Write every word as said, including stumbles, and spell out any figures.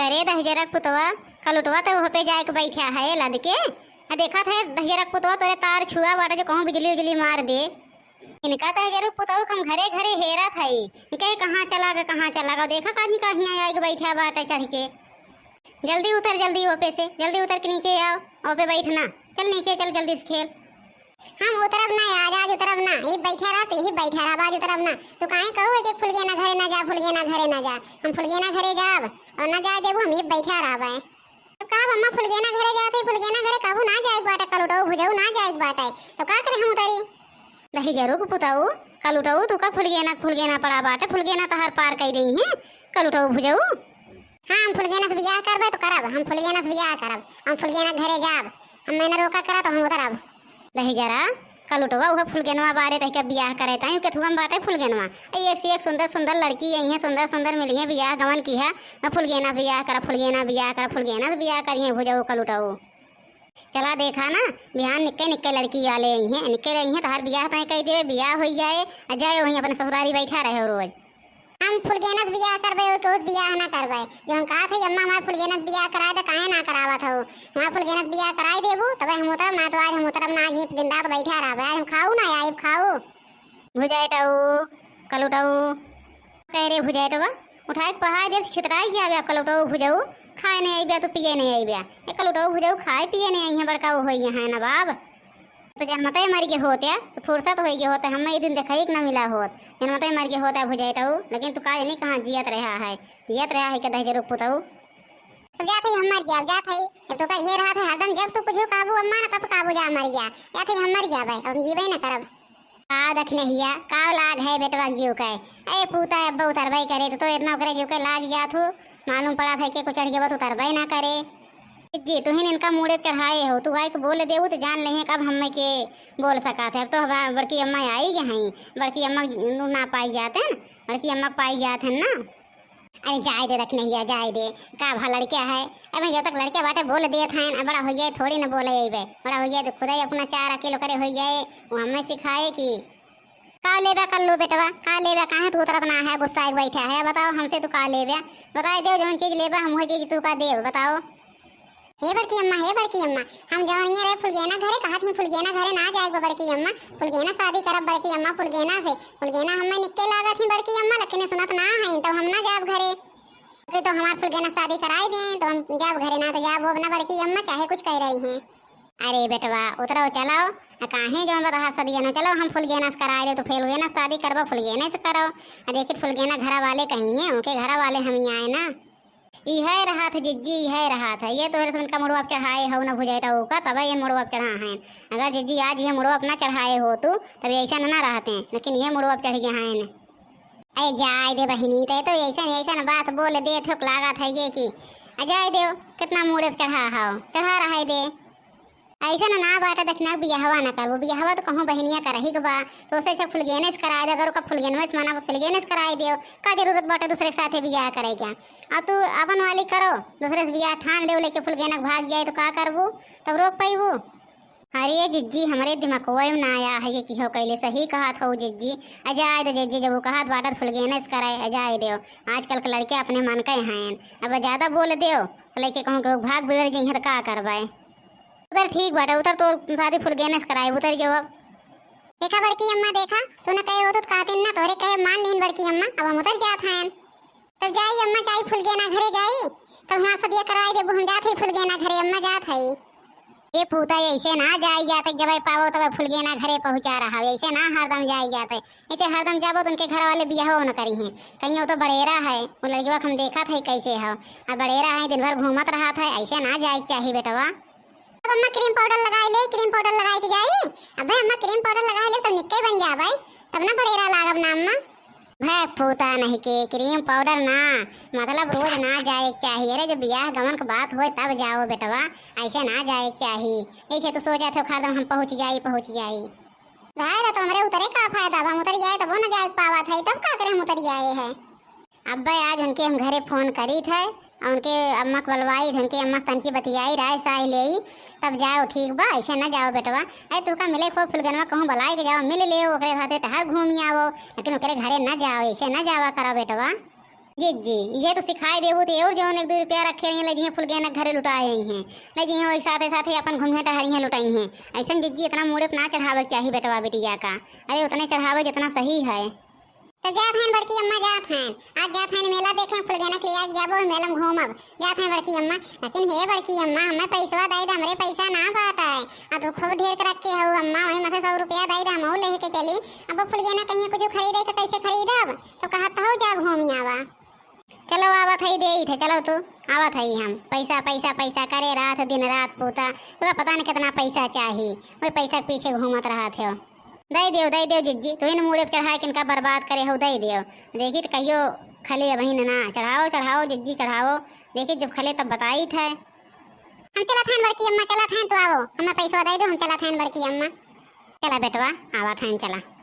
अरे दहिजरक पुतवा, कलुटवा तो वहाँ पे जाए के बैठा है लद के। आ देखत है दहिजरक पुतवा तोरे तार छुआ बाटे जो कहूँ बिजली उजली मार दे। इनका दहिजरक पुतवा हम घरे घरे हेरत है। इनके कहाँ चला गए, कहाँ चला गए। देखा का इनका हियाँ आए के बैठा बाटे चढ़ के। जल्दी उतर, जल्दी ओपे से, जल्दी उतर के नीचे आओ, ओपे बैठना। चल नीचे चल, जल्दी से खेल। हम उतरब ना आज, आज उतरब ना। ही बैठा रह, ते ही बैठा रह, आज उतरब ना। तू काहे कहू है कि फुलगेना घरे ना जा, फुलगेना घरे ना जा। हम फुलगेना घरे जाब और ना जाए देबू, हम ही बैठा रहबे। जब कहब अम्मा फुलगेना घरे जात है, फुलगेना घरे कहबू ना जाए के बाटे, कलुटऊ भुजऊ ना जाए के बाटे, तो का करे हम उतरी? दहिजरू के पुतऊ, कलुटऊ तू का फुलगेना, फुलगेना पड़ा बाटे, फुलगेना तहार पार कई देई है, कलुटऊ भुजऊ। हाँ, हम फुलगेना से बियाह करबे तो करब, हम फुलगेना से बियाह करब, हम फुलगेना के घरे जाब, हम मैंने रोका करा तो हम उतरब। दहिजरा, कलुटवा उहे फुलगेनवा बारे तहिका बियाह करे ताई, उके थुआ में बाटे फुलगेनवा। ए, एक से एक सुंदर सुंदर लड़की आई हैं, सुंदर सुंदर मिली हैं, बियाह गवन की है, मैं फुलगेना बियाह करा, फुलगेना बियाह करा, फुलगेना से बियाह करिए भुजऊ कलुटऊ। चला देखा ना, बिहान निक्के निक्के लड़की वाले आई हैं, निक्के आई हैं, तहार बियाह तय कई देवे, बियाह होई जाए, आ जाए वहीं अपने ससुरारी बैठा रहे रोज। हम फुलगेना से बियाह करबे और केहू से बियाह ना करबे। जो हम कहत हई, "अम्मा, हमार फुलगेना से बियाह कराए दे," काहे ना करावत हऊ? हमार फुलगेना से बियाह कराए देबू, तबे हम उतरब, ना तो आज हम उतरब ना, आज ही दिन रात बैठा रहबे। आज हम खाऊ ना आइब, खाऊ। भुजाइटऊ, कलुटऊ, कह रे भुजाइटवा, उठाए के पहाड़ देब, छितराई जाबे आप कलुटऊ भुजऊ, खाए नहीं आइबे, तो पिए नहीं आइबे। ए कलुटऊ भुजऊ खाए पिए नहीं आई हैं, बड़का वो होई हैं नवाब। तो जनमते मर गए होते, तो फुर्सत होई गए होते, हमें ये दिन देखाई के ना मिला होत। जनमते मर गए होते भुजाइटऊ, लेकिन तू का जानी कहाँ जियत रहा है, जियत रहा है के दहिजरू पुतऊ। अब जात हई हम मर गया, अब जात हई। अब तो का ये रहा था हरदम, जब तू कुछ कहबू अम्मा ना, तब कहबू जा मर गया। जात हई हम मर गया भाई, अब जीबे ना करब। का दखिनहिया, का लाग है बेटवा जीव के? ए पूता अब्बा उतरबे करे तो, तो इतना ओकरे जीव के लाग जात हो, मालूम पड़ा था कि कुछ चढ़ गया तो उतरबे ना करे। जी, तुहिन इनका मूड़े पे चढ़ाए हो, तू आए के बोल देऊ तो जान लेहे कब हमें के बोल सका थे। अब तो हमार बड़की अम्मा आई गई हैं, बड़की अम्मा ना पाई जाते हैं, बड़की अम्मा पाई जाते हैं ना। अरे जाए दे दखिनहिया, जाए दे, का भा लड़किया है। अबे जब तक लड़किया बाटे बोल देत हैं, अब बड़ा हो जाए थोड़ी ना बोले अइबे, बड़ा हो जाए तो खुदे अपना चार किलो करे हो जाए, वो हमें सिखाए कि का लेबे कल्लू बेटवा, का लेबे, काहे तू उतरत ना है, गुस्सा एक बैठा है, बताओ हमसे तू का लेबे, बताए देव जौन चीज लेबे हम वही चीज तू का देव, बताओ। हे बड़की अम्मा, हे बड़की अम्मा, हम जवनिया रहे फुलगेना घरे, कहत ही फुलगेना घरे ना जाए गो बड़की अम्मा, फुलगेना शादी करब बड़की अम्मा, फुलगेना से, फुलगेना हमें निक्के लागत ही बड़की अम्मा, लेकिन सुनत ना है, तब हम ना जाब घरे। अरे तो हमार फुलगेना शादी कराई दे, तो हम जाब घरे, ना तो जाब वो ना बड़की अम्मा, चाहे कुछ कह रही हैं। अरे बेटवा, उतरो चलो, आ काहे जौन बता सदिया ना, चलो हम फुलगेना से कराए दे, तो फुलगेना से शादी करबो, फुलगेने से करो। आ देखित फुलगेना घरा वाले कहिए, उनके घरा वाले हम ही आए ना। इहे रहा था जिज्जी, इहे रहा था। ये तोहरे से उनका मुड़वा पे चढ़ाए हो ना भुजैटा का, तब ये मुड़वा पे चढ़ा हैं। अगर जिज्जी आज ये मुड़वा अपना चढ़ाए हो तू, तब ऐसा ना, ना रहते, लेकिन ये मुड़वा पे चढ़ गया हैं। अरे जाए दे बहिनी, ते तो ऐसा, ऐसा बात बोल दे थोक लागत है ये कि, आ जाए दे, कितना मुड़े पे चढ़ा हो, चढ़ा रहा है दे। ऐसा ना, ना बाटे, देखना, बियाहवा ना करबो। बियाहवा तो कहूँ बहिनिया करही के बा, तो उसे अच्छा फुलगेने से कराए दे। अगर ओका फुलगेनवे से मना, फुलगेने से कराए दियो। का जरूरत बाटे दूसरे के साथे बियाह करे के? आ तू अपन वाली करो, दूसरे से बियाह ठान देव, लेके फुलगेना के भाग जाए तो का करबू? तब रोक पाइबू? अरे जिज्जी, हमरे दिमागवा में ना आया है ये कि हो कैले, सही कहत हो जिज्जी। आ जाए दे जिज्जी, जब वो कहत बाटे तो फुलगेने से कराए, आ जाए देव। आजकल के लड़के अपने मन के हैं, अब ज्यादा बोल देव तो लड़के कहूँ कि भाग बिगड़ जइहें तो का करबे? उतर ठीक बाटे, उतर, तोर शादी फुलगेने से कराए, उतर जाओ अब। देखा बड़की अम्मा, देखा, तू न कहे होत तो कहतीन ना, तोहरे कहे मान लीन बड़की अम्मा, अब हम उतर जात हैं। तब जाई अम्मा, जाई फुलगेना घरे जाई, तब हमार सदिया कराई देबू, हम जात हई फुलगेना घरे, अम्मा जात हई। ए पूता, ऐसे ना जाई जात है, जब पावो तब फुलगेना घरे पहुँचा रहा है, ऐसे ना हरदम जाई जात है, ऐसे हरदम जाबो तो उनके घर वाले बियाहो न करी हैं, कहीं वो तो बड़ेरा है, वो लड़कवा के हम देखत है कैसे हो, आ बड़ेरा है, दिन भर घूमत रहत है, ऐसे ना जाए के चाही बेटवा। अब अम्मा क्रीम पाउडर लगाई ले, क्रीम पाउडर लगाई के जाई। अबे अम्मा क्रीम पाउडर लगाई ले तब निक्के बन जाबे, तब ना बड़ेरा लागब ना अम्मा। भै पूता नहीं के क्रीम पाउडर ना, मतलब रोज ना जाए के चाहिए। अरे जब बियाह गमन के बात होए तब जाओ बेटवा, ऐसे ना जाए के चाहिए। ऐसे तो सोचत हो हरदम हम पहुँच जाई, पहुँच जाई। रहे तो हमरे उतरे का फायदा बा, हम उतर जाए तबो ना जाए के पावत है, तब का करे हम उतर जाए है। अब्बे आज उनके हम घरे फोन करी थे, और उनके अम्मा के बलवाई थे, उनके अम्मा से तनकी बतियाई, राय साय लेई, तब जाओ, ठीक बा, ऐसे ना जाओ बेटवा। अरे तू का मिले को फुलगनवा कहूँ बुलाई के जाओ, मिल ले ओकरे साथे टहर घूमी आवो, लेकिन ओकरे घरे ना जाओ, ऐसे ना जावा करो बेटवा। जिज्जी, इहे तो सिखाए देबू तो और जौन एक दो रुपया रखे रही, ले जइहें फुलगेना के घरे लुटाए अइहें, ले जइहें वही साथे साथे अपन घूमिहें टहरिहें लुटाइहें। अइसन जिज्जी इतना मूड़े पे ना चढ़ावे के चाही बेटवा बिटिया का। अरे उतने चढ़ावे जितना सही है। तो जात हन बड़की अम्मा, जात हन, आज जात हन मेला देखे, फुलगेना के लिया के जाबो, मेला में घूमब। जात हन बड़की अम्मा। लेकिन हे बड़की अम्मा, हमें पैसवा दे दे, हमरे पैसा ना बाटे। आ तू खूब ढेर के रखे हऊ अम्मा, वही में से सौ रुपया दे दे, हमहू लेके चली। अब वो फुलगेना कहीं कुछ खरीदे के कैसे खरीदब? तो कहत हऊ जा घूम आवा। चलो आवत हई, देइत है, चलो तू, आवत हई हम। पैसा, पैसा, पैसा करे रात दिन रात पूता, तोरा पता नहीं कितना पैसा चाही, वही पैसा के पीछे घूमत रहत हो। दे दियो, दे दियो जिज्जी, तू इन मूड़े पे चढ़ाए के इनका बर्बाद करे हो, दे दियो। देखी तो कहियो खले अबहिन ना, चढ़ाओ, चढ़ाओ जिज्जी, चढ़ाओ। देखी जब खले तब बताइत है। हम चलत हन बड़की अम्मा, चलत हन, तू आवो, हमें पैसवा दे दो, हम चलत हन बड़की अम्मा। चला बेटवा, आवत हन, चला।